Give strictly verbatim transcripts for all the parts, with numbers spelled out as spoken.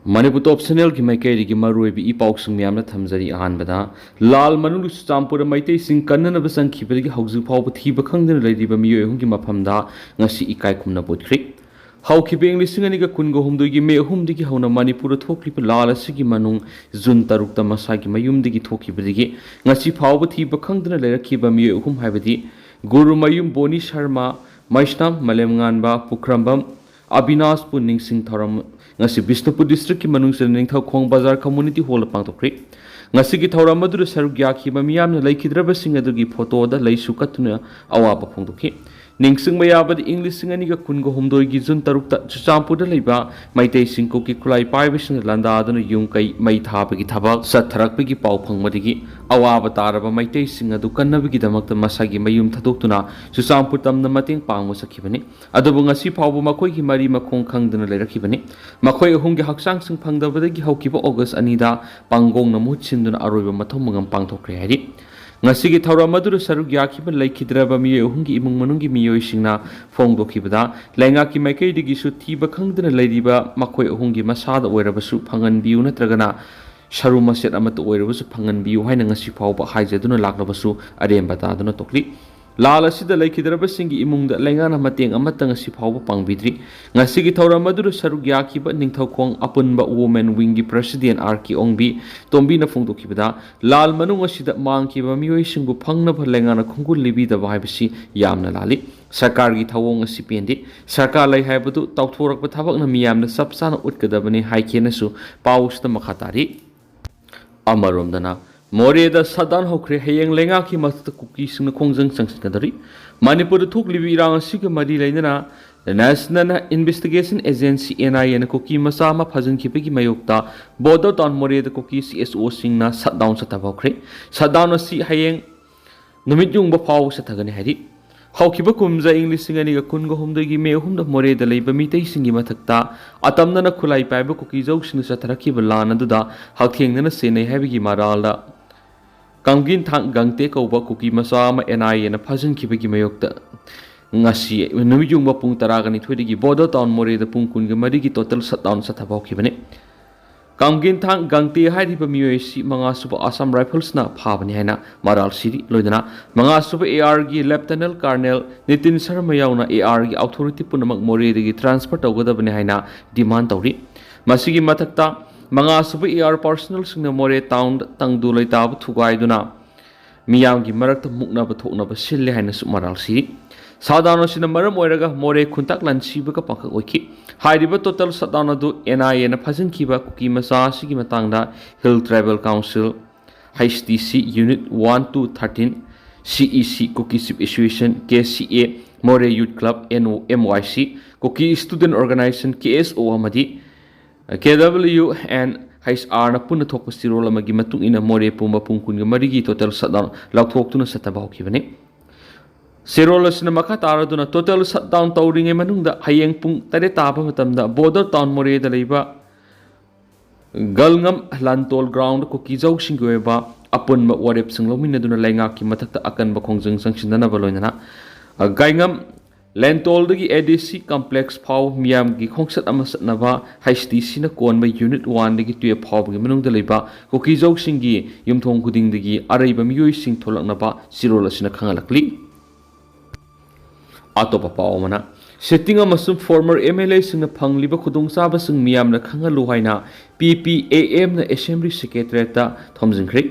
ꯃꯅꯤꯄꯨꯔ ꯇꯣꯞ ꯆꯦꯅꯦꯜꯒꯤ ꯃꯥꯏꯀꯩꯗꯒꯤ ꯃꯔꯨꯑꯣꯏꯕ ꯏ ꯄꯥꯎꯁꯤꯡ ꯃꯌꯥꯝꯅ ꯊꯝꯖꯔꯤ꯫ ꯑꯍꯥꯟꯕꯗ, ꯂꯥꯜ ꯃꯅꯨꯡꯗ ꯆꯨꯔꯆꯥꯟꯄꯨꯔꯗ ꯃꯩꯇꯩꯁꯤꯡ ꯀꯟꯅꯅꯕ ꯆꯪꯈꯤꯕꯗꯒꯤ ꯍꯧꯖꯤꯛ ꯐꯥꯎꯕ ꯊꯤꯕ ꯈꯪꯗꯅ ꯂꯩꯔꯤꯕ ꯃꯤꯑꯣꯏ ꯑꯍꯨꯝꯒꯤ ꯃꯐꯝꯗ ꯉꯁꯤ ꯏꯀꯥꯏ ꯈꯨꯝꯅꯕ ꯎꯠꯈ꯭ꯔꯤ꯫ ꯍꯧꯈꯤꯕ ꯏꯪ ꯂꯤꯁꯤꯡ ꯑꯅꯤꯒ ꯀꯨꯟꯒ ꯍꯨꯝꯗꯣꯏꯒꯤ ꯃꯦ ꯑꯍꯨꯝꯗꯒꯤ ꯍꯧꯅ ꯃꯅꯤꯄꯨꯔꯗ ꯊꯣꯛꯂꯤꯕ ꯂꯥꯜ ꯑꯁꯤꯒꯤ ꯃꯅꯨꯡ ꯖꯨꯟ ꯇꯔꯨꯛꯇ ꯃꯁꯥꯒꯤ ꯃꯌꯨꯝꯗꯒꯤ ꯊꯣꯛꯈꯤꯕꯗꯒꯤ ꯉꯁꯤ ꯐꯥꯎꯕ ꯊꯤꯕ ꯈꯪꯗꯅ ꯂꯩꯔꯛꯈꯤꯕ ꯃꯤꯑꯣꯏ ꯑꯍꯨꯝ, ꯍꯥꯏꯕꯗꯤ ꯒꯨꯔꯨꯃꯌꯨꯝ ꯕꯣꯅꯤ ꯁꯔꯃ, ꯃꯩꯁꯅꯥꯝ ꯃꯂꯦꯝꯉꯥꯟꯕ ꯄꯨꯈ꯭ꯔꯝꯕꯝ, ꯑꯕꯤꯅꯥꯁꯄꯨ ꯅꯤꯡꯁꯤꯡ ꯊꯧꯔꯝ ꯉꯁꯤ ꯕꯤꯁꯅꯨꯄꯨꯔ ꯗꯤꯁꯇ꯭ꯔꯤꯛꯀꯤ ꯃꯅꯨꯡ ꯆꯟꯅ ꯅꯤꯡꯊꯧꯈꯣꯡ ꯕꯖꯥꯔ ꯀꯝꯃꯨꯅꯤꯇꯤ ꯍꯣꯜꯗ ꯄꯥꯡꯊꯣꯛꯈ꯭ꯔꯤ꯫ ꯉꯁꯤꯒꯤ ꯊꯧꯔꯝ ꯑꯗꯨꯗ ꯁꯔꯨꯛ ꯌꯥꯈꯤꯕ ꯃꯤꯌꯥꯝꯅ ꯂꯩꯈꯤꯗ꯭ꯔꯕꯁꯤꯡ ꯑꯗꯨꯒꯤ ꯐꯣꯇꯣꯗ ꯂꯩꯁꯨ ꯀꯠꯇꯨꯅ ꯑꯋꯥꯕ ꯐꯣꯡꯗꯣꯛꯈꯤ꯫ ꯅꯤꯡꯁꯤꯡꯕ ꯌꯥꯕꯗꯤ, ꯏꯪ ꯂꯤꯁꯤꯡ ꯑꯅꯤꯒ ꯀꯨꯟꯒ ꯍꯨꯝꯗꯣꯏꯒꯤ ꯖꯨꯟ ꯇꯔꯨꯛꯇ ꯆꯨꯔꯆꯥꯟꯄꯨꯔꯗ ꯂꯩꯕ ꯃꯩꯇꯩꯁꯤꯡ ꯀꯨꯀꯤ ꯈꯨꯠꯂꯥꯏ ꯄꯥꯏꯕꯁꯤꯡꯅ ꯂꯥꯟꯗꯥꯗꯨꯅ ꯌꯨꯝ ꯀꯩ ꯃꯩ ꯊꯥꯕꯒꯤ ꯊꯕꯛ ꯆꯠꯊꯔꯛꯄꯒꯤ ꯄꯥꯎ ꯐꯪꯕꯗꯒꯤ ꯑꯋꯥꯕ ꯇꯥꯔꯕ ꯃꯩꯇꯩꯁꯤꯡ ꯑꯗꯨ ꯀꯟꯅꯕꯒꯤꯗꯃꯛꯇ ꯃꯁꯥꯒꯤ ꯃꯌꯨꯝ ꯊꯥꯗꯣꯛꯇꯨꯅ ꯆꯨꯔꯆꯥꯟꯄꯨꯔ ꯇꯝꯅ ꯃꯇꯦꯡ ꯄꯥꯡꯕ ꯆꯠꯈꯤꯕꯅꯤ꯫ ꯑꯗꯨꯕꯨ ꯉꯁꯤ ꯐꯥꯎꯕ ꯃꯈꯣꯏꯒꯤ ꯃꯔꯤ ꯃꯈꯣꯡ ꯈꯪꯗꯅ ꯂꯩꯔꯛꯈꯤꯕꯅꯤ꯫ ꯃꯈꯣꯏ ꯑꯍꯨꯝꯒꯤ ꯍꯛꯆꯥꯡꯁꯤꯡ ꯐꯪꯗꯕꯗꯒꯤ ꯍꯧꯈꯤꯕ ꯑꯣꯒꯁ ꯑꯅꯤꯗ ꯄꯥꯡꯒꯣꯡꯅ ꯃꯍꯨꯠ ꯁꯤꯟꯗꯨꯅ ꯑꯔꯣꯏꯕ ꯃꯊꯧ ꯃꯉꯝ ꯄꯥꯡꯊꯣꯛꯈ꯭ꯔꯦ ꯍꯥꯏꯔꯤ꯫ ꯉꯁꯤꯒꯤ ꯊꯧꯔꯝ ꯑꯗꯨꯗ ꯁꯔꯨꯛ ꯌꯥꯈꯤꯕ ꯂꯩꯈꯤꯗ꯭ꯔꯕ ꯃꯤꯑꯣꯏ ꯑꯍꯨꯝꯒꯤ ꯏꯃꯨꯡ ꯃꯅꯨꯡꯒꯤ ꯃꯤꯑꯣꯏꯁꯤꯡꯅ ꯐꯣꯡꯗꯣꯛꯈꯤꯕꯗ, ꯂꯩꯉꯥꯛꯀꯤ ꯃꯥꯏꯀꯩꯗꯒꯤꯁꯨ ꯊꯤꯕ ꯈꯪꯗꯅ ꯂꯩꯔꯤꯕ ꯃꯈꯣꯏ ꯑꯍꯨꯝꯒꯤ ꯃꯁꯥꯗ ꯑꯣꯏꯔꯕꯁꯨ ꯐꯪꯍꯟꯕꯤꯌꯨ, ꯅꯠꯇ꯭ꯔꯒꯅ ꯁꯔꯨ ꯃꯆꯦꯠ ꯑꯃꯠꯇ ꯑꯣꯏꯔꯕꯁꯨ ꯐꯪꯍꯟꯕꯤꯌꯨ ꯍꯥꯏꯅ ꯉꯁꯤ ꯐꯥꯎꯕ ꯍꯥꯏꯖꯗꯨꯅ ꯂꯥꯛꯂꯕꯁꯨ ꯑꯔꯦꯝꯕ ꯇꯥꯗꯨꯅ ꯇꯣꯛꯂꯤ꯫ ꯂꯥꯜ ꯑꯁꯤꯗ ꯂꯩꯈꯤꯗ꯭ꯔꯕꯁꯤꯡꯒꯤ ꯏꯃꯨꯡꯗ ꯂꯩꯉꯥꯛꯅ ꯃꯇꯦꯡ ꯑꯃꯠꯇ ꯉꯁꯤ ꯐꯥꯎꯕ ꯄꯥꯡꯕꯤꯗ꯭ꯔꯤ꯫ ꯉꯁꯤꯒꯤ ꯊꯧꯔꯝ ꯑꯗꯨꯗ ꯁꯔꯨꯛ ꯌꯥꯈꯤꯕ ꯅꯤꯡꯊꯧꯈꯣꯡ ꯑꯄꯨꯟꯕ ꯋꯨꯃꯦꯟ ꯋꯤꯡꯒꯤ ꯄ꯭ꯔꯁꯤꯗꯦꯟ ꯑꯥꯔ ꯀꯦ ꯑꯣꯡꯕꯤ ꯇꯣꯝꯕꯤꯅ ꯐꯣꯡꯗꯣꯛꯈꯤꯕꯗ, ꯂꯥꯜ ꯃꯅꯨꯡ ꯑꯁꯤꯗ ꯃꯥꯡꯈꯤꯕ ꯃꯤꯑꯣꯏꯁꯤꯡꯕꯨ ꯐꯪꯅꯕ ꯂꯩꯉꯥꯛꯅ ꯈꯣꯡꯒꯨꯜ ꯂꯤꯕꯤꯗꯕ ꯍꯥꯏꯕꯁꯤ ꯌꯥꯝꯅ ꯂꯥꯜꯂꯤ꯫ ꯁꯔꯀꯥꯔꯒꯤ ꯊꯧꯑꯣꯡ ꯑꯁꯤ ꯄꯦꯟꯗꯦ꯫ ꯁꯔꯀꯥꯔ ꯂꯩ ꯍꯥꯏꯕꯗꯨ ꯇꯧꯊꯣꯔꯛꯄ ꯊꯕꯛꯅ ꯃꯤꯌꯥꯝꯅ ꯆꯞ ꯆꯥꯅ ꯎꯠꯀꯗꯕꯅꯤ ꯍꯥꯏꯈꯤꯅꯁꯨ ꯄꯥꯎ ꯑꯁꯤꯗ ꯃꯈꯥ ꯇꯥꯔꯤ꯫ ꯑꯃꯔꯣꯝꯗꯅ, ꯃꯣꯔꯦꯗ ꯁꯠꯗꯥꯎꯟ ꯍꯧꯈ꯭ꯔꯦ꯫ ꯍꯌꯦꯡ ꯂꯩꯉꯥꯛꯀꯤ ꯃꯊꯛꯇ ꯀꯨꯀꯤꯁꯤꯡꯅ ꯈꯣꯡꯖꯪ ꯆꯪꯁꯤꯟꯒꯗꯧꯔꯤ꯫ ꯃꯅꯤꯄꯨꯔꯗ ꯊꯣꯛꯂꯤꯕ ꯏꯔꯥꯡ ꯑꯁꯤꯒ ꯃꯔꯤ ꯂꯩꯅꯅ National Investigation Agency, N I A, ꯅ ꯀꯨꯀꯤ ꯃꯆꯥ ꯑꯃ ꯐꯥꯖꯤꯟꯈꯤꯕꯒꯤ ꯃꯥꯌꯣꯛꯇ ꯕꯣꯗꯣ ꯇꯥꯎꯟ ꯃꯣꯔꯦꯗ ꯀꯨꯀꯤ C S O ꯁꯤꯡꯅ ꯁꯠꯗꯥꯎꯟ ꯆꯠꯊꯕ ꯍꯧꯈ꯭ꯔꯦ꯫ ꯁꯠꯗꯥꯎꯟ ꯑꯁꯤ ꯍꯌꯦꯡ ꯅꯨꯃꯤꯠ ꯌꯨꯡꯕ ꯐꯥꯎꯕ ꯆꯠꯊꯒꯅꯤ ꯍꯥꯏꯔꯤ꯫ ꯍꯧꯈꯤꯕ ꯀꯨꯝꯖꯥ ꯏꯪ ꯂꯤꯁꯤꯡ ꯑꯅꯤꯒ ꯀꯨꯟꯒ ꯍꯨꯝꯗꯣꯏꯒꯤ ꯃꯦ ꯑꯍꯨꯝꯗ ꯃꯣꯔꯦꯗ ꯂꯩꯕ ꯃꯤꯇꯩꯁꯤꯡꯒꯤ ꯃꯊꯛꯇ ꯑꯇꯝꯅꯅ ꯈꯨꯠꯂꯥꯏ ꯄꯥꯏꯕ ꯀꯨꯀꯤꯖꯧꯁꯤꯡꯅ ꯆꯠꯊꯔꯛꯈꯤꯕ ꯂꯥꯟ ꯑꯗꯨꯗ ꯍꯛꯊꯦꯡꯅꯅ ꯆꯦꯟꯅꯩ ꯍꯥꯏꯕꯒꯤ ꯃꯔꯥꯜꯗ ꯀꯥꯡꯒꯤꯟꯊꯥꯡ ꯒꯪꯇꯦ ꯀꯧꯕ ꯀꯨꯀꯤ ꯃꯆꯥ ꯑꯃ N I A ꯅ ꯐꯥꯖꯤꯟꯈꯤꯕꯒꯤ ꯃꯥꯌꯣꯛꯇ ꯉꯁꯤ ꯅꯨꯃꯤꯠ ꯌꯨꯡꯕ ꯄꯨꯡ ꯇꯔꯥꯒ ꯅꯤꯊꯣꯏꯗꯒꯤ ꯕꯣꯗꯣ ꯇꯥꯎꯟ ꯃꯣꯔꯦꯗ ꯄꯨꯡ ꯀꯨꯟꯒ ꯃꯔꯤꯒꯤ total shutdown ꯆꯠꯊꯕ ꯍꯧꯈꯤꯕꯅꯤ꯫ ꯀꯥꯝꯒꯤꯟꯊꯥꯡ ꯒꯥꯡꯇꯦ ꯍꯥꯏꯔꯤꯕ ꯃꯤꯑꯣꯏ ꯑꯁꯤ ꯃꯉꯥꯁꯨꯕ ꯑꯁꯥꯝ ꯔꯥꯏꯐꯜꯁꯅ ꯐꯥꯕꯅꯤ ꯍꯥꯏꯅ ꯃꯔꯥꯜ ꯁꯤꯔꯤ꯫ ꯂꯣꯏꯅꯅ ꯃꯉꯥꯁꯨꯕ AR ꯒꯤ Lieutenant Colonel ꯅꯤꯇꯤꯟ ꯁꯔꯃ ꯌꯥꯎꯅ AR ꯒꯤ authority ꯄꯨꯝꯅꯃꯛ ꯃꯣꯔꯦꯗꯒꯤ transfer ꯇꯧꯒꯗꯕꯅꯤ ꯍꯥꯏꯅ demand ꯇꯧꯔꯤ꯫ ꯃꯁꯤꯒꯤ ꯃꯊꯛꯇ, ꯃꯉꯥꯁꯨꯕ AR personnel ꯁꯤꯡꯅ ꯃꯣꯔꯦ town ꯇꯪꯗꯨ ꯂꯩꯇꯥꯕ ꯊꯨꯒꯥꯏꯗꯨꯅ ꯃꯤꯌꯥꯝꯒꯤ ꯃꯔꯛꯇ ꯃꯨꯛꯅꯕ ꯊꯣꯛꯅꯕ ꯁꯤꯜꯂꯦ ꯍꯥꯏꯅꯁꯨ ꯃꯔꯥꯜ ꯁꯤꯔꯤ꯫ Shutdown ꯑꯁꯤꯅ ꯃꯔꯝ ꯑꯣꯏꯔꯒ ꯃꯣꯔꯦ ꯈꯨꯟꯇꯥꯛ ꯂꯥꯟꯁꯤꯕꯒ ꯄꯥꯡꯈꯛ ꯑꯣꯏꯈꯤ꯫ ꯍꯥꯏꯔꯤꯕ total shutdown ꯑꯗꯨ NIA ꯅ ꯐꯥꯖꯤꯟꯈꯤꯕ ꯀꯨꯀꯤ ꯃꯆꯥ ꯑꯁꯤꯒꯤ ꯃꯇꯥꯡꯗ Hill Tribal Council, HTC Unit one to thirteen, CEC, Kuki Chief Association, KCA, Moreh Youth Club, NO, MYC, Kuki Student Organization, KSO, ꯑꯃꯗꯤ KWNHR ꯅ ꯄꯨꯟꯅ ꯊꯣꯛꯄ ꯆꯦꯔꯣꯜ ꯑꯃꯒꯤ ꯃꯇꯨꯡ ꯏꯟꯅ ꯃꯣꯔꯦ ꯄꯨꯝꯕ ꯄꯨꯡ ꯀꯨꯟꯒ ꯃꯔꯤꯒꯤ total shutdown ꯂꯥꯎꯊꯣꯛꯇꯨꯅ ꯆꯠꯊꯕ ꯍꯧꯈꯤꯕꯅꯤ꯫ ꯆꯦꯔꯣꯜ ꯑꯁꯤꯅ ꯃꯈꯥ ꯇꯥꯔꯗꯨꯅ total shutdown ꯇꯧꯔꯤꯉꯩ ꯃꯅꯨꯡꯗ ꯍꯌꯦꯡ ꯄꯨꯡ ꯇꯔꯦꯠ ꯇꯥꯕ ꯃꯇꯝꯗ border town ꯃꯣꯔꯦꯗ ꯂꯩꯕ ꯒꯜꯉꯝ ꯂꯥꯟꯇꯣꯜ ground ꯀꯨꯀꯤꯖꯧꯁꯤꯡꯒꯤ ꯑꯣꯏꯕ ꯑꯄꯨꯟꯕ ꯋꯥꯔꯦꯞꯁꯤꯡ ꯂꯧꯃꯤꯟꯅꯗꯨꯅ ꯂꯩꯉꯥꯛꯀꯤ ꯃꯊꯛꯇ ꯑꯀꯟꯕ ꯈꯣꯡꯖꯪ ꯆꯪꯁꯤꯟꯅꯅꯕ ꯂꯣꯏꯅꯅ ꯒꯥꯏꯉꯝ ꯂꯦꯟꯇꯣꯜꯗꯒꯤ ADC complex ꯐꯥꯎ ꯃꯤꯌꯥꯝꯒꯤ ꯈꯣꯡꯆꯠ ꯑꯃ ꯆꯠꯅꯕ HTC ꯅ ꯀꯣꯟꯕ Unit one ꯗꯒꯤ twelve ꯐꯥꯎꯕꯒꯤ ꯃꯅꯨꯡꯗ ꯂꯩꯕ ꯀꯨꯀꯤꯖꯧꯁꯤꯡꯒꯤ ꯌꯨꯝꯊꯣꯡ ꯈꯨꯗꯤꯡꯗꯒꯤ ꯑꯔꯩꯕ ꯃꯤꯑꯣꯏꯁꯤꯡ ꯊꯣꯛꯂꯛꯅꯕ ꯆꯦꯔꯣꯜ ꯑꯁꯤꯅ ꯈꯪꯍꯜꯂꯛꯂꯤ꯫ ꯑꯇꯣꯞꯄ ꯄꯥꯎ ꯑꯃꯅ, sitting ꯑꯃꯁꯨꯡ former MLA ꯁꯤꯡꯅ ꯐꯪꯂꯤꯕ ꯈꯨꯗꯣꯡꯆꯥꯕꯁꯤꯡ ꯃꯤꯌꯥꯝꯅ ꯈꯪꯍꯜꯂꯨ ꯍꯥꯏꯅ PPAM ꯅ Assembly Secretariat ꯇ ꯊꯣꯝꯖꯤꯟꯈ꯭ꯔꯦ꯫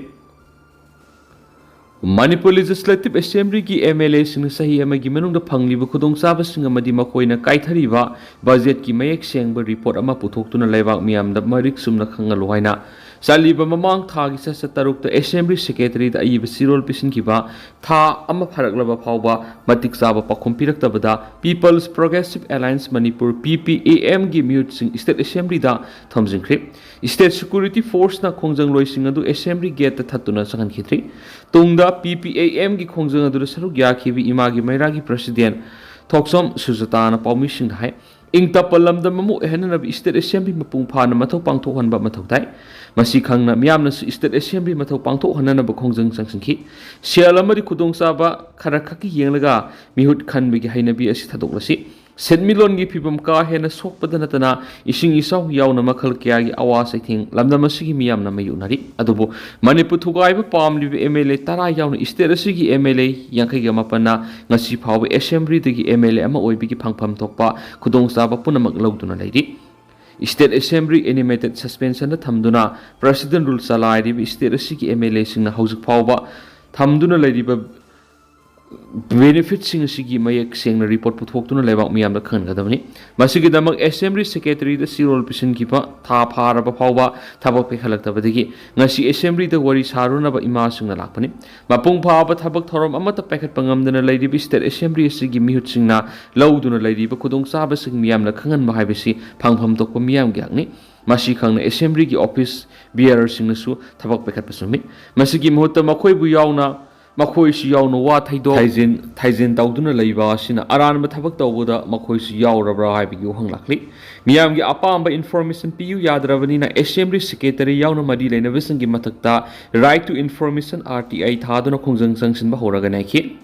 ꯃꯅꯤꯄꯨꯔ Legislative Assembly ꯒꯤ MLA ꯁꯤꯡꯅ ꯆꯍꯤ ꯑꯃꯒꯤ ꯃꯅꯨꯡꯗ ꯐꯪꯂꯤꯕ ꯈꯨꯗꯣꯡꯆꯥꯕꯁꯤꯡ ꯑꯃꯗꯤ ꯃꯈꯣꯏꯅ ꯀꯥꯏꯊꯔꯤꯕ budget ꯀꯤ ꯃꯌꯦꯛ ꯁꯦꯡꯕ report ꯑꯃ ꯄꯨꯊꯣꯛꯇꯨꯅ ꯂꯩꯕꯥꯛ ꯃꯤꯌꯥꯝꯗ ꯃꯔꯤꯛ ꯆꯨꯝꯅ ꯈꯪꯍꯜꯂꯨ ꯍꯥꯏꯅ ꯆꯠꯂꯤꯕ ꯃꯃꯥꯡ ꯊꯥꯒꯤ ꯆꯩꯆꯠ ꯇꯔꯨꯛꯇ Assembly Secretary ꯗ ꯑꯏꯕ ꯆꯦꯔꯣꯜ ꯄꯤꯁꯤꯟꯈꯤꯕ ꯊꯥ ꯑꯃ ꯐꯥꯔꯛꯂꯕ ꯐꯥꯎꯕ ꯃꯇꯤꯛ ꯆꯥꯕ ꯄꯥꯎꯈꯨꯝ ꯄꯤꯔꯛꯇꯕꯗ People's Progressive Alliance Manipur, PPAM ꯒꯤ ꯃꯤꯍꯨꯠꯁꯤꯡ State Assembly ꯗ ꯊꯣꯝꯖꯤꯟꯈ꯭ꯔꯦ꯫ State Security Force ꯅ ꯈꯣꯡꯖꯪꯂꯣꯏꯁꯤꯡ ꯑꯗꯨ Assembly gate ꯇ ꯊꯠꯇꯨꯅ ꯆꯪꯍꯟꯈꯤꯗ꯭ꯔꯤ꯫ ꯇꯨꯡꯗ PPAM ꯒꯤ ꯈꯣꯡꯖꯪ ꯑꯗꯨꯗ ꯁꯔꯨꯛ ꯌꯥꯈꯤꯕ ꯏꯃꯥꯒꯤ ꯃꯩꯔꯥꯒꯤ President ꯊꯣꯛꯆꯣꯝ ꯁꯨꯖꯇꯥꯅ ꯄꯥꯎꯃꯤꯁꯤꯡꯗ ꯍꯥꯏ, ꯏꯪ ꯇꯞꯄ ꯂꯝꯗꯝ ꯑꯃ ꯑꯣꯏꯍꯟꯅꯅꯕ State Assembly ꯃꯄꯨꯡ ꯐꯥꯅ ꯃꯊꯧ ꯄꯥꯡꯊꯣꯛꯍꯟꯕ ꯃꯊꯧ ꯇꯥꯏ꯫ ꯃꯁꯤ ꯈꯪꯅ ꯃꯤꯌꯥꯝꯅꯁꯨ State Assembly ꯃꯊꯧ ꯄꯥꯡꯊꯣꯛꯍꯟꯅꯅꯕ ꯈꯣꯡꯖꯪ ꯆꯪꯁꯤꯟꯈꯤ꯫ ꯁꯦꯜ ꯑꯃꯗꯤ ꯈꯨꯗꯣꯡꯆꯥꯕ ꯈꯔ ꯈꯛꯀꯤ ꯌꯦꯡꯂꯒ ꯃꯤꯍꯨꯠ ꯈꯟꯕꯒꯤ ꯍꯩꯅꯕꯤ ꯑꯁꯤ ꯊꯥꯗꯣꯛꯂꯁꯤ꯫ ꯁꯦꯟꯃꯤꯠꯂꯣꯟꯒꯤ ꯐꯤꯕꯝ ꯀꯥ ꯍꯦꯟꯅ ꯁꯣꯛꯄꯗ ꯅꯠꯇꯅ ꯏꯁꯤꯡ ꯏꯆꯥꯎ ꯌꯥꯎꯅ ꯃꯈꯜ ꯀꯌꯥꯒꯤ ꯑꯋꯥ ꯆꯩꯊꯦꯡ ꯂꯝꯗꯝ ꯑꯁꯤꯒꯤ ꯃꯤꯌꯥꯝꯅ ꯃꯥꯌꯣꯛꯅꯔꯤ꯫ ꯑꯗꯨꯕꯨ ꯃꯅꯤꯄꯨꯔ ꯊꯨꯒꯥꯏꯕ ꯄꯥꯝꯂꯤꯕ ꯑꯦꯝ ꯑꯦꯜ ꯑꯦ ꯇꯔꯥ ꯌꯥꯎꯅ ꯏꯁꯇꯦꯠ ꯑꯁꯤꯒꯤ ꯑꯦꯝ ꯑꯦꯜ ꯑꯦ ꯌꯥꯡꯈꯩꯒ ꯃꯥꯄꯟꯅ ꯉꯁꯤ ꯐꯥꯎꯕ ꯑꯦꯁꯦꯝꯕ꯭ꯂꯤꯗꯒꯤ ꯑꯦꯝ ꯑꯦꯜ ꯑꯦ ꯑꯃ ꯑꯣꯏꯕꯒꯤ ꯐꯪꯐꯝ ꯊꯣꯛꯄ ꯈꯨꯗꯣꯡꯆꯥꯕ ꯄꯨꯝꯅꯃꯛ ꯂꯧꯗꯨꯅ ꯂꯩꯔꯤ꯫ ꯏꯁꯇꯦꯠ ꯑꯦꯁꯦꯝꯕ꯭ꯂꯤ ꯑꯦꯅꯤꯃꯦꯇꯦꯠ ꯁꯁꯄꯦꯟꯁꯟꯗ ꯊꯝꯗꯨꯅ ꯄ꯭ꯔꯦꯁꯤꯗꯦꯟ ꯔꯨꯜ ꯆꯂꯥꯏꯔꯤꯕ ꯏꯁꯇꯦꯠ ꯑꯁꯤꯒꯤ ꯑꯦꯝ ꯑꯦꯜ ꯑꯦꯁꯤꯡꯅ ꯍꯧꯖꯤꯛ ꯐꯥꯎꯕ ꯊꯝꯗꯨꯅ ꯂꯩꯔꯤꯕ ꯕꯦꯅꯤꯐꯤꯠꯁꯤꯡ ꯑꯁꯤꯒꯤ ꯃꯌꯦꯛ ꯁꯦꯡꯅ ꯔꯤꯄꯣꯔꯠ ꯄꯨꯊꯣꯛꯇꯨꯅ ꯂꯩꯕꯥꯛ ꯃꯤꯌꯥꯝꯗ ꯈꯪꯍꯟꯒꯗꯕꯅꯤ꯫ ꯃꯁꯤꯒꯤꯗꯃꯛ ꯑꯦꯁꯦꯝꯕ꯭ꯂꯤ ꯁꯦꯀ꯭ꯔꯦꯇꯔꯤꯗ ꯆꯦꯔꯣꯜ ꯄꯤꯁꯤꯟꯈꯤꯕ ꯊꯥ ꯐꯥꯔꯕ ꯐꯥꯎꯕ ꯊꯕꯛ ꯄꯤꯈꯠꯂꯛꯇꯕꯗꯒꯤ ꯉꯁꯤ ꯑꯦꯁꯦꯝꯕ꯭ꯂꯤꯗ ꯋꯥꯔꯤ ꯁꯥꯔꯨꯅꯕ ꯏꯃꯥꯁꯤꯡꯅ ꯂꯥꯛꯄꯅꯤ꯫ ꯃꯄꯨꯡ ꯐꯥꯕ ꯊꯕꯛ ꯊꯧꯔꯝ ꯑꯃꯠꯇ ꯄꯥꯏꯈꯠꯄ ꯉꯝꯗꯅ ꯂꯩꯔꯤꯕ ꯏꯁꯇꯦꯠ ꯑꯦꯁꯦꯝꯕ꯭ꯂꯤ ꯑꯁꯤꯒꯤ ꯃꯤꯍꯨꯠꯁꯤꯡꯅ ꯂꯧꯗꯨꯅ ꯂꯩꯔꯤꯕ ꯈꯨꯗꯣꯡꯆꯥꯕꯁꯤꯡ ꯃꯤꯌꯥꯝꯅ ꯈꯪꯍꯟꯕ ꯍꯥꯏꯕꯁꯤ ꯐꯪꯐꯝ ꯊꯣꯛꯄ ꯃꯤꯌꯥꯝꯒꯤ ꯍꯛꯅꯤ꯫ ꯃꯁꯤ ꯈꯪꯅ ꯑꯦꯁꯦꯝꯕ꯭ꯂꯤꯒꯤ ꯑꯣꯐꯤꯁ ꯕꯤꯌꯔꯁꯤꯡꯅꯁꯨ ꯊꯕꯛ ꯄꯥꯏꯈꯠꯄ ꯆꯨꯝꯃꯤ꯫ ꯃꯁꯤꯒꯤ ꯃꯍꯨꯠꯇ ꯃꯈꯣꯏꯕꯨ ꯌꯥꯎꯅ ꯃꯈꯣꯏꯁꯨ ꯌꯥꯎꯅ ꯋꯥ ꯊꯩꯗꯣꯛ ꯊꯩꯖꯤꯟ ꯊꯩꯖꯤꯟ ꯇꯧꯗꯨꯅ ꯂꯩꯕ ꯑꯁꯤꯅ ꯑꯔꯥꯟꯕ ꯊꯕꯛ ꯇꯧꯕꯗ ꯃꯈꯣꯏꯁꯨ ꯌꯥꯎꯔꯕ꯭ꯔꯥ ꯍꯥꯏꯕꯒꯤ ꯋꯥꯍꯪ ꯂꯥꯛꯂꯤ꯫ ꯃꯤꯌꯥꯝꯒꯤ ꯑꯄꯥꯝꯕ ꯏꯟꯐꯣꯔꯃꯦꯁꯟ ꯄꯤꯌꯨ ꯌꯥꯗ꯭ꯔꯕꯅꯤꯅ ꯑꯦꯁꯦꯝꯕ꯭ꯂꯤ ꯁꯦꯀ꯭ꯔꯦꯇꯔꯤ ꯌꯥꯎꯅ ꯃꯔꯤ ꯂꯩꯅꯕꯁꯤꯡꯒꯤ ꯃꯊꯛꯇ right to information, R T I, ꯊꯥꯗꯨꯅ ꯈꯣꯡꯖꯪ ꯆꯪꯁꯤꯟꯕ ꯍꯧꯔꯒꯅꯤ ꯍꯥꯏꯈꯤ꯫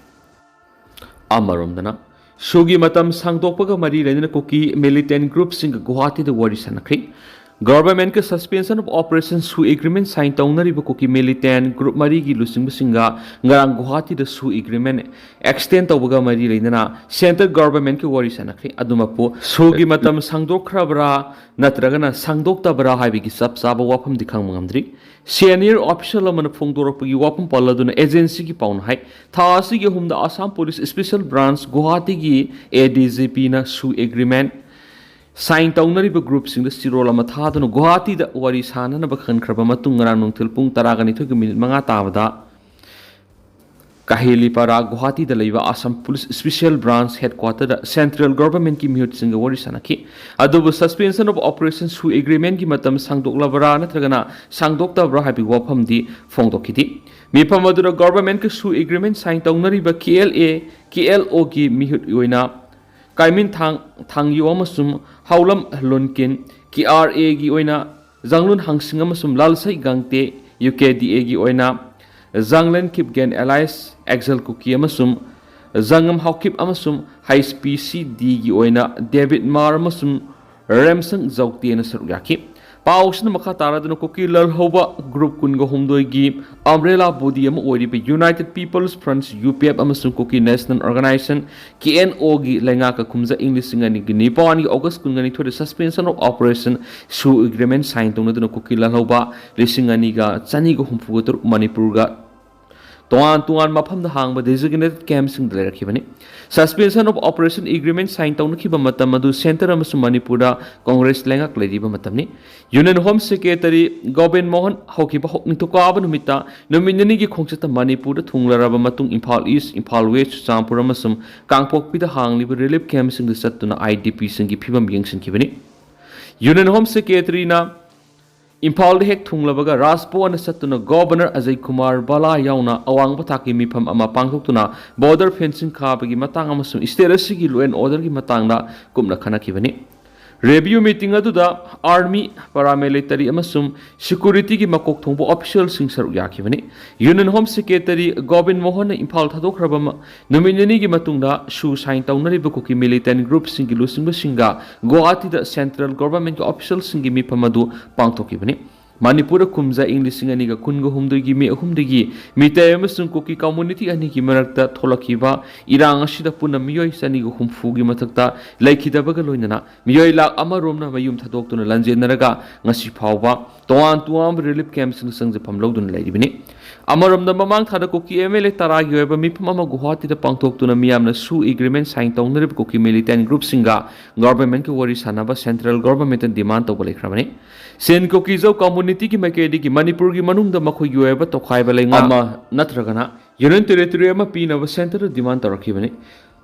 ꯑꯃꯔꯣꯝꯗꯅ, ꯁꯨꯒꯤ ꯃꯇꯝ ꯁꯥꯡꯗꯣꯛꯄꯒ ꯃꯔꯤ ꯂꯩꯅꯅ ꯀꯨꯀꯤ ꯃꯤꯂꯤꯇꯦꯟ ꯒ꯭ꯔꯨꯞꯁꯤꯡꯒ ꯒꯨꯋꯥꯍꯥꯇꯤꯗ ꯋꯥꯔꯤ ꯁꯥꯟꯅꯈ꯭ꯔꯤ꯫ ꯒꯚꯔꯟꯃꯦꯟꯠꯀ Suspension of Operation ꯁꯨ ꯑꯦꯒ꯭ꯔꯤꯃꯦꯟꯠ ꯁꯥꯏꯟ ꯇꯧꯅꯔꯤꯕ ꯀꯨꯀꯤ ꯃꯤꯂꯤꯇꯦꯟ ꯒ꯭ꯔꯨꯞ ꯃꯔꯤꯒꯤ ꯂꯨꯆꯤꯡꯕꯁꯤꯡꯒ ꯉꯔꯥꯡ ꯒꯨꯋꯥꯍꯥꯇꯤꯗ ꯁꯨ ꯑꯦꯒ꯭ꯔꯤꯃꯦꯟꯠ ꯑꯦꯛꯁꯇꯦꯟ ꯇꯧꯕꯒ ꯃꯔꯤ ꯂꯩꯅꯅ ꯁꯦꯟꯇ꯭ꯔꯦꯜ ꯒꯚꯔꯟꯃꯦꯟꯠꯀ ꯋꯥꯔꯤ ꯁꯥꯟꯅꯈ꯭ꯔꯤ꯫ ꯑꯗꯨꯃꯛꯄꯨ ꯁꯨꯒꯤ ꯃꯇꯝ ꯁꯥꯡꯗꯣꯛꯈ꯭ꯔꯕ꯭ꯔꯥ ꯅꯠꯇ꯭ꯔꯒꯅ ꯁꯥꯡꯗꯣꯛꯇꯕ꯭ꯔꯥ ꯍꯥꯏꯕꯒꯤ ꯆꯞ ꯆꯥꯕ ꯋꯥꯐꯝꯗꯤ ꯈꯪꯕ ꯉꯝꯗ꯭ꯔꯤ꯫ ꯁꯦꯅꯤꯌꯔ ꯑꯣꯐꯤꯁꯤꯌꯦꯜ ꯑꯃꯅ ꯐꯣꯡꯗꯣꯔꯛꯄꯒꯤ ꯋꯥꯐꯝ ꯄꯜꯂꯗꯨꯅ ꯑꯦꯖꯦꯟꯁꯤꯒꯤ ꯄꯥꯎꯅ ꯍꯥꯏ, ꯊꯥ ꯑꯁꯤꯒꯤ ꯑꯍꯨꯝꯗ ꯑꯁꯥꯝ ꯄꯨꯂꯤꯁ ꯁ꯭ꯄꯦꯁꯤꯌꯦꯜ ꯕ꯭ꯔꯥꯟꯆ ꯒꯨꯋꯥꯍꯥꯇꯤꯒꯤ ꯑꯦ ꯗꯤ ꯖꯤ ꯄꯤꯅ ꯁꯨ ꯑꯦꯒ꯭ꯔꯤꯃꯦꯟꯠ ꯁꯥꯏꯟ ꯇꯧꯅꯔꯤꯕ ꯒ꯭ꯔꯨꯞꯁꯤꯡꯗ ꯆꯦꯔꯣꯜ ꯑꯃ ꯊꯥꯗꯨꯅ ꯒꯨꯋꯥꯍꯥꯇꯤꯗ ꯋꯥꯔꯤ ꯁꯥꯅꯅꯕ ꯈꯟꯈ꯭ꯔꯕ ꯃꯇꯨꯡ ꯉꯔꯥꯡ ꯅꯨꯡꯊꯤꯜ ꯄꯨꯡ ꯇꯔꯥꯒ ꯅꯤꯊꯣꯏꯒ ꯃꯤꯅꯤꯠ ꯃꯉꯥ ꯇꯥꯕꯗ ꯀꯥꯍꯦꯂꯤꯄꯥꯔꯥ ꯒꯨꯋꯥꯍꯥꯇꯤꯗ ꯂꯩꯕ ꯑꯁꯥꯝ ꯄꯨꯂꯤꯁ ꯁ꯭ꯄꯦꯁꯤꯌꯦꯜ ꯕ꯭ꯔꯥꯟꯆ ꯍꯦꯗꯀ꯭ꯋꯥꯇꯔꯗ ꯁꯦꯟꯇ꯭ꯔꯦꯜ ꯒꯚꯔꯟꯃꯦꯟꯠꯀꯤ ꯃꯤꯍꯨꯠꯁꯤꯡꯒ ꯋꯥꯔꯤ ꯁꯥꯅꯈꯤ꯫ ꯑꯗꯨꯕꯨ Suspension of Operation ꯁꯨ ꯑꯦꯒ꯭ꯔꯤꯃꯦꯟꯠꯀꯤ ꯃꯇꯝ ꯁꯥꯡꯗꯣꯛꯂꯕ꯭ꯔꯥ ꯅꯠꯇ꯭ꯔꯒꯅ ꯁꯥꯡꯗꯣꯛꯇꯕ꯭ꯔꯥ ꯍꯥꯏꯕꯒꯤ ꯋꯥꯐꯝꯗꯤ ꯐꯣꯡꯗꯣꯛꯈꯤꯗꯦ꯫ ꯃꯤꯐꯝ ꯑꯗꯨꯗ ꯒꯚꯔꯟꯃꯦꯟꯠꯀ ꯁꯨ ꯑꯦꯒ꯭ꯔꯤꯃꯦꯟꯠ ꯁꯥꯏꯟ ꯇꯧꯅꯔꯤꯕ ꯀꯦ ꯑꯦꯜ ꯑꯦ, ꯀꯦ ꯑꯦꯜ ꯑꯣꯒꯤ ꯃꯤꯍꯨꯠ ꯑꯣꯏꯅ ꯀꯥꯏꯃꯤꯟ ꯊꯥꯡ, ꯊꯥꯡꯌꯣ ꯑꯃꯁꯨꯡ ꯍꯥꯎꯂꯝ ꯂꯨꯟꯀꯤꯟ, ꯀꯦ ꯑꯥꯔ ꯑꯦꯒꯤ ꯑꯣꯏꯅ ꯖꯥꯡꯂꯨꯟ ꯍꯥꯡꯁꯤꯡ ꯑꯃꯁꯨꯡ ꯂꯥꯜꯁꯩ ꯒꯥꯡꯇꯦ, ꯌꯨ ꯀꯦ ꯗꯤ ꯑꯦꯒꯤ ꯑꯣꯏꯅ ꯖꯥꯡꯂꯦꯟ ꯀꯤꯞꯒꯦꯟ ꯑꯦꯂꯥꯏꯁ ꯑꯦꯛꯖꯦꯜ ꯀꯨꯀꯤ ꯑꯃꯁꯨꯡ ꯖꯪꯒꯝ ꯍꯥꯎꯀꯤꯞ ꯑꯃꯁꯨꯡ ꯍꯩꯆ ꯄꯤ ꯁꯤ ꯗꯤꯒꯤ ꯑꯣꯏꯅ ꯗꯦꯕꯤꯠ ꯃꯥꯔ ꯑꯃꯁꯨꯡ ꯔꯦꯝꯁꯪ ꯖꯧꯇꯦꯅ ꯁꯔꯨꯛ ꯌꯥꯈꯤ꯫ ꯄꯥꯎꯁꯤꯅ ꯃꯈꯥ ꯇꯥꯔꯗꯨꯅ ꯀꯨꯀꯤ ꯂꯥꯜꯍꯧꯕ ꯒ꯭ꯔꯨꯞ ꯀꯨꯟꯒ ꯍꯨꯝꯗꯣꯏꯒꯤ ꯑꯝꯕ꯭ꯔꯦꯂꯥ ꯕꯣꯗꯤ ꯑꯃ ꯑꯣꯏꯔꯤꯕ United People's Front, U P F, ꯑꯃꯁꯨꯡ Kuki national organisation, K N ꯑꯣꯒꯤ ꯂꯩꯉꯥꯛꯀ ꯀꯨꯝꯖꯥ ꯏꯪ ꯂꯤꯁꯤꯡ ꯑꯅꯤꯒꯤ ꯅꯤꯄꯥꯟꯒꯤ ꯑꯣꯒꯁ ꯀꯨꯟꯒ ꯅꯤꯊꯣꯏꯗ Suspension of Operation, ꯁꯨ ꯑꯦꯒ꯭ꯔꯤꯃꯦꯟ ꯁꯥꯏꯟ ꯇꯧꯅꯗꯨꯅ ꯀꯨꯀꯤ ꯂꯥꯜꯍꯧꯕ ꯂꯤꯁꯤꯡ ꯑꯅꯤꯒ ꯆꯅꯤꯒ ꯍꯨꯝꯐꯨꯒ ꯇꯔꯨꯛ ꯃꯅꯤꯄꯨꯔꯒ ꯇꯣꯉꯥꯟ ꯇꯣꯉꯥꯟ ꯃꯐꯝꯗ ꯍꯥꯡꯕ designated ꯀꯦꯝꯞꯁꯤꯡꯗ ꯂꯩꯔꯛꯈꯤꯕꯅꯤ꯫ Suspension of Operation Agreement sign ꯇꯧꯅꯈꯤꯕ ꯃꯇꯝ ꯑꯗꯨ ꯁꯦꯟꯇꯔ ꯑꯃꯁꯨꯡ ꯃꯅꯤꯄꯨꯔꯗ ꯀꯣꯡꯒ꯭ꯔꯦꯁ ꯂꯩꯉꯥꯛ ꯂꯩꯔꯤꯕ ꯃꯇꯝꯅꯤ꯫ Union Home Secretary Gobin Mohan ꯍꯧꯈꯤꯕ ꯍꯧ-, ꯅꯤꯡꯊꯧꯀꯥꯕ ꯅꯨꯃꯤꯠꯇ ꯅꯨꯃꯤꯠ ꯅꯤꯅꯤꯒꯤ ꯈꯣꯡꯆꯠꯇ ꯃꯅꯤꯄꯨꯔꯗ ꯊꯨꯡꯂꯔꯕ ꯃꯇꯨꯡ ꯏꯝꯐꯥꯜ ꯏꯁ, ꯏꯝꯐꯥꯜ ꯋꯦꯁ, ꯆꯨꯔꯆꯥꯟꯄꯨꯔ ꯑꯃꯁꯨꯡ ꯀꯥꯡꯄꯣꯛꯄꯤꯗ ꯍꯥꯡꯂꯤꯕ ꯔꯤꯂꯤꯐ ꯀꯦꯝꯞꯁꯤꯡꯗ ꯆꯠꯇꯨꯅ ꯑꯥꯏ ꯗꯤ ꯄꯤꯁꯤꯡꯒꯤ ꯐꯤꯕꯝ ꯌꯦꯡꯁꯤꯟꯈꯤꯕꯅꯤ꯫ Union Home Secretaryꯅ ꯏꯝꯐꯥꯜꯗ ꯍꯦꯛ ꯊꯨꯡꯂꯕꯒ ꯔꯥꯖꯚꯋꯟꯗ ꯆꯠꯇꯨꯅ ꯒꯣꯕꯔꯅꯔ ꯑꯖꯌ ꯀꯨꯃꯥꯔ ꯚꯜꯂꯥ ꯌꯥꯎꯅ ꯑꯋꯥꯡꯕ ꯊꯥꯛꯀꯤ ꯃꯤꯐꯝ ꯑꯃ ꯄꯥꯡꯊꯣꯛꯇꯨꯅ ꯕꯣꯔꯗꯔ ꯐꯦꯟꯁꯤꯡ ꯈꯥꯕꯒꯤ ꯃꯇꯥꯡ ꯑꯃꯁꯨꯡ ꯁ꯭ꯇꯦꯠ ꯑꯁꯤꯒꯤ law and orderꯒꯤ ꯃꯇꯥꯡꯗ ꯀꯨꯞꯅ ꯈꯟꯅꯈꯤꯕꯅꯤ꯫ ꯔꯤꯚꯤꯌꯨ ꯃꯤꯇꯤꯡ ꯑꯗꯨꯗ ꯑꯥꯔꯃꯤ, ꯄꯦꯔꯥꯃꯤꯂꯤꯇꯔꯤ ꯑꯃꯁꯨꯡ ꯁꯦꯀ꯭ꯌꯨꯔꯤꯇꯤꯒꯤ ꯃꯀꯣꯛ ꯊꯣꯡꯕ ꯑꯣꯐꯤꯁꯤꯌꯦꯜꯁꯤꯡ ꯁꯔꯨꯛ ꯌꯥꯈꯤꯕꯅꯤ꯫ Union Home Secretary Gobin ꯃꯣꯍꯟꯅ Imphal ꯊꯥꯗꯣꯛꯈ꯭ꯔꯕ ꯃ-, ꯅꯨꯃꯤꯠ ꯅꯤꯅꯤꯒꯤ ꯃꯇꯨꯡꯗ ꯁꯨ ꯁꯥꯏꯟ ꯇꯧꯅꯔꯤꯕ ꯀꯨꯀꯤ ꯃꯤꯂꯤꯇꯦꯟꯠ ꯒ꯭ꯔꯨꯞꯁꯤꯡꯒꯤ ꯂꯨꯆꯤꯡꯕꯁꯤꯡꯒ ꯒꯨꯋꯥꯍꯥꯇꯤꯗ ꯁꯦꯟꯇ꯭ꯔꯦꯜ ꯒꯣꯚꯔꯟꯃꯦꯟꯠꯀꯤ ꯑꯣꯐꯤꯁꯤꯌꯦꯜꯁꯤꯡꯒꯤ ꯃꯤꯐꯝ ꯑꯗꯨ ꯄꯥꯡꯊꯣꯛꯈꯤꯕꯅꯤ꯫ ꯃꯅꯤꯄꯨꯔꯗ ꯀꯨꯝꯖꯥ ꯏꯪ ꯂꯤꯁꯤꯡ ꯑꯅꯤꯒ ꯀꯨꯟꯒ ꯍꯨꯝꯗꯣꯏꯒꯤ ꯃꯦ ꯑꯍꯨꯝꯗꯒꯤ ꯃꯤꯇꯩ ꯑꯃꯁꯨꯡ ꯀꯨꯀꯤ ꯀꯝꯃ꯭ꯌꯨꯅꯤꯇꯤ ꯑꯅꯤꯒꯤ ꯃꯔꯛꯇ ꯊꯣꯛꯂꯛꯈꯤꯕ ꯏꯔꯥꯡ ꯑꯁꯤꯗ ꯄꯨꯟꯅ ꯃꯤꯑꯣꯏ ꯆꯅꯤꯒ ꯍꯨꯝꯐꯨꯒꯤ ꯃꯊꯛꯇ ꯂꯩꯈꯤꯗꯕꯒ ꯂꯣꯏꯅꯅ ꯃꯤꯑꯣꯏ ꯂꯥꯈ ꯑꯃꯔꯣꯝꯅ ꯃꯌꯨꯝ ꯊꯥꯗꯣꯛꯇꯨꯅ ꯂꯥꯟꯖꯦꯟꯅꯔꯒ ꯉꯁꯤ ꯐꯥꯎꯕ ꯇꯣꯉꯥꯟ ꯇꯣꯉꯥꯟꯕ ꯔꯤꯂꯤꯐ ꯀꯦꯝꯞꯁꯤꯡꯗ ꯆꯪꯖꯐꯝ ꯂꯧꯗꯨꯅ ꯂꯩꯔꯤꯕꯅꯤ꯫ ꯑꯃꯔꯣꯝꯗ, ꯃꯃꯥꯡ ꯊꯥꯗ ꯀꯨꯀꯤ ꯑꯦꯝ ꯑꯦꯜ ꯑꯦ ꯇꯔꯥꯒꯤ ꯑꯣꯏꯕ ꯃꯤꯐꯝ ꯑꯃ ꯒꯨꯋꯥꯍꯥꯇꯤꯗ ꯄꯥꯡꯊꯣꯛꯇꯨꯅ ꯃꯤꯌꯥꯝꯅ ꯁꯨ ꯑꯦꯒ꯭ꯔꯤꯃꯦꯟ ꯁꯥꯏꯟ ꯇꯧꯅꯔꯤꯕ ꯀꯨꯀꯤ ꯃꯤꯂꯤꯇꯦꯟꯠ ꯒ꯭ꯔꯨꯞꯁꯤꯡꯒ ꯒꯣꯚꯔꯟꯃꯦꯟꯠꯀ ꯋꯥꯔꯤ ꯁꯥꯟꯅꯕ ꯁꯦꯟꯇ꯭ꯔꯦꯜ ꯒꯣꯚꯔꯟꯃꯦꯟꯠꯇ ꯗꯤꯃꯥꯟ ꯇꯧꯕ ꯂꯩꯈ꯭ꯔꯕꯅꯤ꯫ ꯁꯤꯟ ꯀꯨꯀꯤ ꯖꯧ ꯀꯝꯃ꯭ꯌꯨꯅꯤꯇꯤꯒꯤ ꯃꯥꯏꯀꯩꯗꯒꯤ ꯃꯅꯤꯄꯨꯔꯒꯤ ꯃꯅꯨꯡꯗ ꯃꯈꯣꯏꯒꯤ ꯑꯣꯏꯕ ꯇꯣꯈꯥꯏꯕ ꯂꯩꯉꯥꯛ ꯑꯃ ꯅꯠꯇ꯭ꯔꯒꯅ ꯌꯨꯅꯤꯌꯟ ꯇꯦꯔꯤꯇꯣꯔꯤ ꯑꯃ ꯄꯤꯅꯕ ꯁꯦꯟꯇꯔꯗ ꯗꯤꯃꯥꯟ ꯇꯧꯔꯛꯈꯤꯕꯅꯤ꯫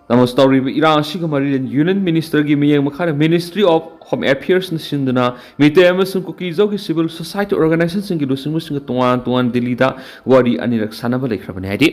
ꯅꯃꯁ ꯇꯧꯔꯤꯕ ꯏꯔꯥꯡ ꯑꯁꯤꯒ ꯃꯔꯤ ꯂꯩꯅ ꯌꯨꯅꯤꯌꯟ ꯃꯤꯅꯤꯁꯇꯔꯒꯤ ꯃꯤꯠꯌꯦꯡ ꯃꯈꯥꯗ Ministry of Home Affairsꯅ ꯁꯤꯟꯗꯨꯅ ꯃꯤꯇꯩ ꯑꯃꯁꯨꯡ ꯀꯨꯀꯤ ꯖꯧꯒꯤ ꯁꯤꯚꯤꯜ ꯁꯣꯁꯥꯏꯇꯤ ꯑꯣꯔꯒꯅꯥꯏꯖꯦꯁꯟꯁꯤꯡꯒꯤ ꯂꯨꯆꯤꯡꯕꯁꯤꯡꯒ ꯇꯣꯉꯥꯟ ꯇꯣꯉꯥꯟ ꯗꯤꯜꯂꯤꯗ ꯋꯥꯔꯤ ꯑꯅꯤꯔꯛ ꯁꯥꯟꯅꯕ ꯂꯩꯈ꯭ꯔꯕꯅꯤ꯫ ꯍꯥꯏꯗꯤ,